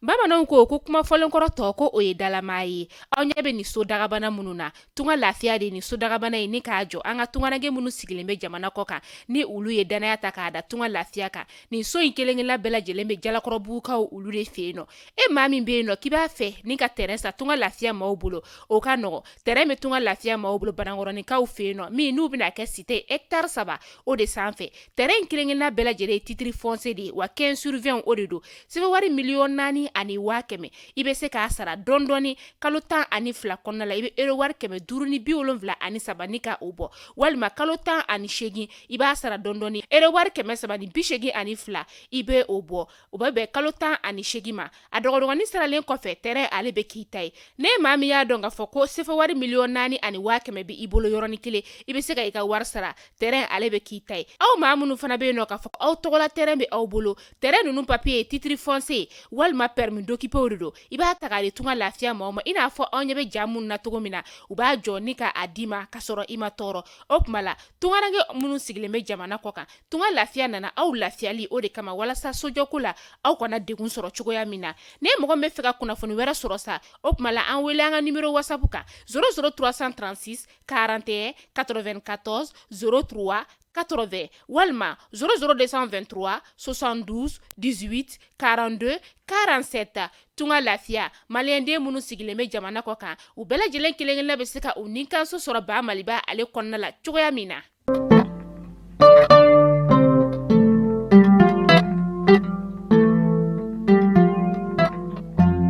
Bamananw ko kuma fɔlenkɔrɔ tɔ ko o ye dalama ye. Aw ɲɛ bɛ nin so dagabana minnu na, Tunga Lafiya de nin so dagabana in ni k'a jɔ an ka tungaranke minnu sigilen bɛ jamana kɔ kan, ni olu ye danaya ta k'a da Tunga Lafiya kan. Nin so in kelenkelenna bɛɛ lajɛlen bɛ Jalakɔrɔbugukaw olu de fɛ yen nɔ. E maa min bɛ yen nɔ k'i b'a fɛ ni ka terrain san Tunga Lafiya maaw bolo, o ka nɔgɔ. Terrain bɛ Tunga Lafiya maaw bolo Banankɔrɔninkaw fɛ yen nɔ, min n'u bɛna kɛ cité hectare 3 o de sanfɛ. Terrain in kelenkelenna bɛɛ lajɛlen ye titre foncier de ye, wa 15 sur 20 o de don. CFA wari 4,100,000, i bɛ se k'a sara dɔɔni dɔɔni kalo 12 kɔnɔna la. I bɛ euro wari 573 ni ka o bɔ, walima kalo 18 i b'a sara dɔɔni dɔɔni, euro wari 382 i bɛ o bɔ. O bɛ bɛn kalo 18 ma. A dɔgɔdɔgɔnin saralen kɔfɛ, terrain ale bɛ k'i ta ye. Ne maa min y'a dɔn k'a fɔ ko CFA wari 4,100,000 bɛ i bolo yɔrɔnin kelen, i bɛ se ka i ka wari sara, terrain ale bɛ k'i ta ye. Aw maa minnu fana bɛ yen nɔ k'a fɔ aw tɔgɔla terrain bɛ aw bolo, terrain ninnu papier ye titre foncier walima permis d'occuper de don, i b'a ta k'a di Tunga Lafiya maaw ma. I n'a fɔ aw ɲɛ bɛ ja minnu na cogo min na, u b'a jɔ ni k'a d'i ma ka sɔrɔ i ma tɔɔrɔ. O tuma la, tungaranke minnu sigilen bɛ jamana kɔ kan, Tunga Lafiya nana aw lafiyali o de kama, walasa sojɔko la aw kana degun sɔrɔ cogoya min na. Ni mɔgɔ min bɛ fɛ ka kunnafoni wɛrɛ sɔrɔ sa, o tuma la an wele an ka numéro WhatsApp kan 00 336 41 94 03 80 walima 00 223 72 18 42 47. Tunga Lafiya maliyɛnden minnu sigilen bɛ jamana kɔ kan, u bɛɛ lajɛlen kelen-kelenna bɛ se ka u nikanso sɔrɔ ba Maliba ale kɔnɔna la cogoya min na.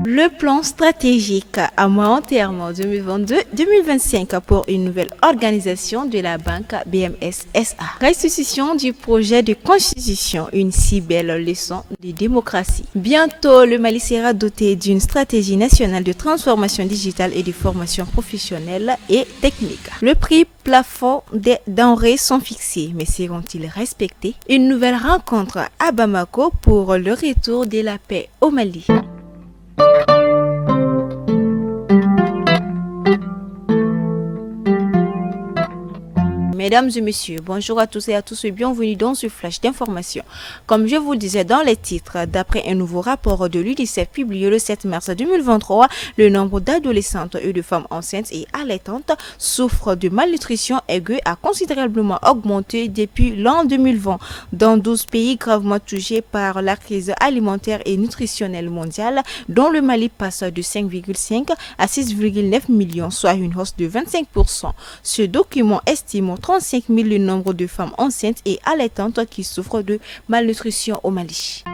Le plan stratégique à moyen terme 2022-2025 pour une nouvelle organisation de la banque BMS SA. Restitution du projet de constitution, une si belle leçon de démocratie. Bientôt, le Mali sera doté d'une stratégie nationale de transformation digitale et de formation professionnelle et technique. Le prix plafond des denrées sont fixés, mais seront-ils respectés? Une nouvelle rencontre à Bamako pour le retour de la paix au Mali. Mesdames et messieurs, bonjour à tous et à tous et bienvenue dans ce flash d'information. Comme je vous le disais dans les titres, d'après un nouveau rapport de l'UNICEF publié le 7 mars 2023, le nombre d'adolescentes et de femmes enceintes et allaitantes souffrent de malnutrition aiguë a considérablement augmenté depuis l'an 2020. Dans 12 pays gravement touchés par la crise alimentaire et nutritionnelle mondiale, dont le Mali passe de 5,5 à 6,9 millions, soit une hausse de 25%. Ce document estime 35 000 le nombre de femmes enceintes et allaitantes qui souffrent de malnutrition au Mali.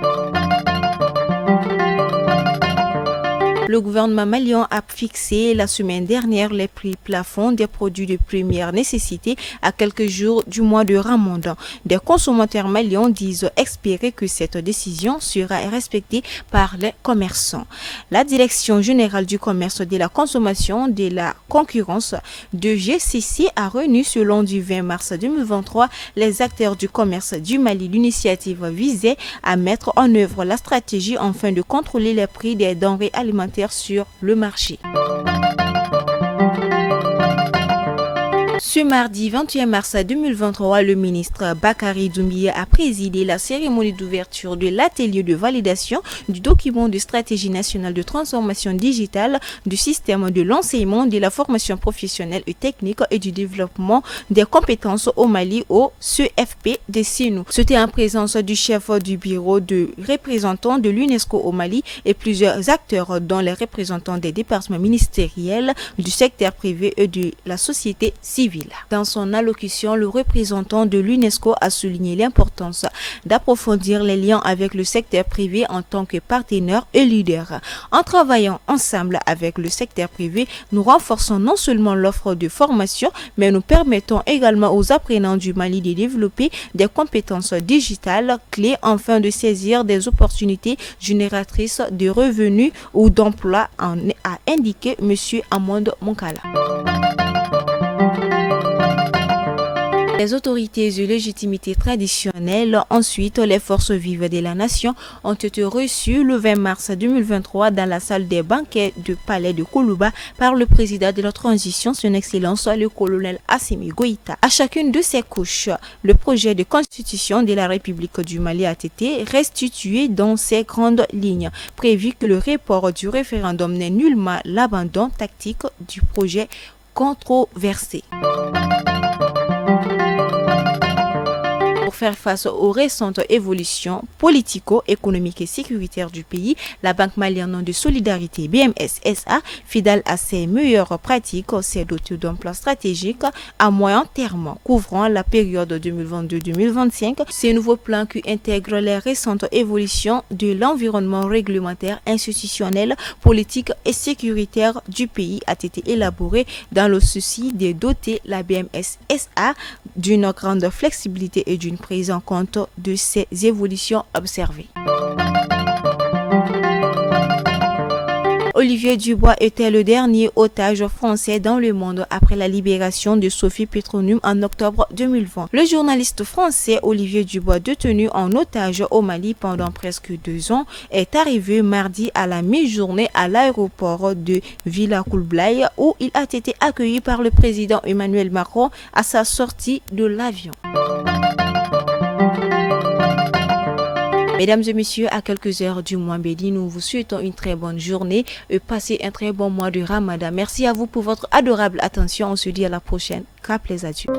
Le gouvernement malien a fixé la semaine dernière les prix plafonds des produits de première nécessité à quelques jours du mois de Ramadan. Des consommateurs maliens disent espérer que cette décision sera respectée par les commerçants. La Direction générale du commerce, de la consommation, de la concurrence de GCC a réuni ce lundi 20 mars 2023 les acteurs du commerce du Mali. L'initiative visait à mettre en œuvre la stratégie afin de contrôler les prix des denrées alimentaires sur le marché. Ce mardi 21 mars 2023, le ministre Bakary Doumbia a présidé la cérémonie d'ouverture de l'atelier de validation du document de stratégie nationale de transformation digitale du système de l'enseignement, de la formation professionnelle et technique et du développement des compétences au Mali au CFP de Sénou. C'était en présence du chef du bureau de représentants de l'UNESCO au Mali et plusieurs acteurs dont les représentants des départements ministériels, du secteur privé et de la société civile. Dans son allocution, le représentant de l'UNESCO a souligné l'importance d'approfondir les liens avec le secteur privé en tant que partenaire et leader. En travaillant ensemble avec le secteur privé, nous renforçons non seulement l'offre de formation, mais nous permettons également aux apprenants du Mali de développer des compétences digitales clés afin de saisir des opportunités génératrices de revenus ou d'emplois, a indiqué M. Amond Monkala. Les autorités de légitimité traditionnelle, ensuite les forces vives de la nation, ont été reçues le 20 mars 2023 dans la salle des banquets du palais de Koulouba par le président de la transition, son Excellence le colonel Assimi Goïta. À chacune de ces couches, le projet de constitution de la République du Mali a été restitué dans ses grandes lignes. Prévu que le report du référendum n'est nullement l'abandon tactique du projet controversé. Pour faire face aux récentes évolutions politico-économiques et sécuritaires du pays, la Banque malienne de solidarité BMS-SA, fidèle à ses meilleures pratiques, s'est dotée d'un plan stratégique à moyen terme couvrant la période 2022-2025. Ce nouveau plan qui intègre les récentes évolutions de l'environnement réglementaire, institutionnel, politique et sécuritaire du pays a été élaboré dans le souci de doter la BMS-SA d'une grande flexibilité et d'une prise en compte de ces évolutions observées. Olivier Dubois était le dernier otage français dans le monde après la libération de Sophie Petronum en octobre 2020. Le journaliste français Olivier Dubois, détenu en otage au Mali pendant presque 2 ans, est arrivé mardi à la mi-journée à l'aéroport de Villacoublay où il a été accueilli par le président Emmanuel Macron à sa sortie de l'avion. Mesdames et messieurs, à quelques heures du mois béni, nous vous souhaitons une très bonne journée et passez un très bon mois de Ramadan. Merci à vous pour votre adorable attention. On se dit à la prochaine. Qu'à plaise à Dieu.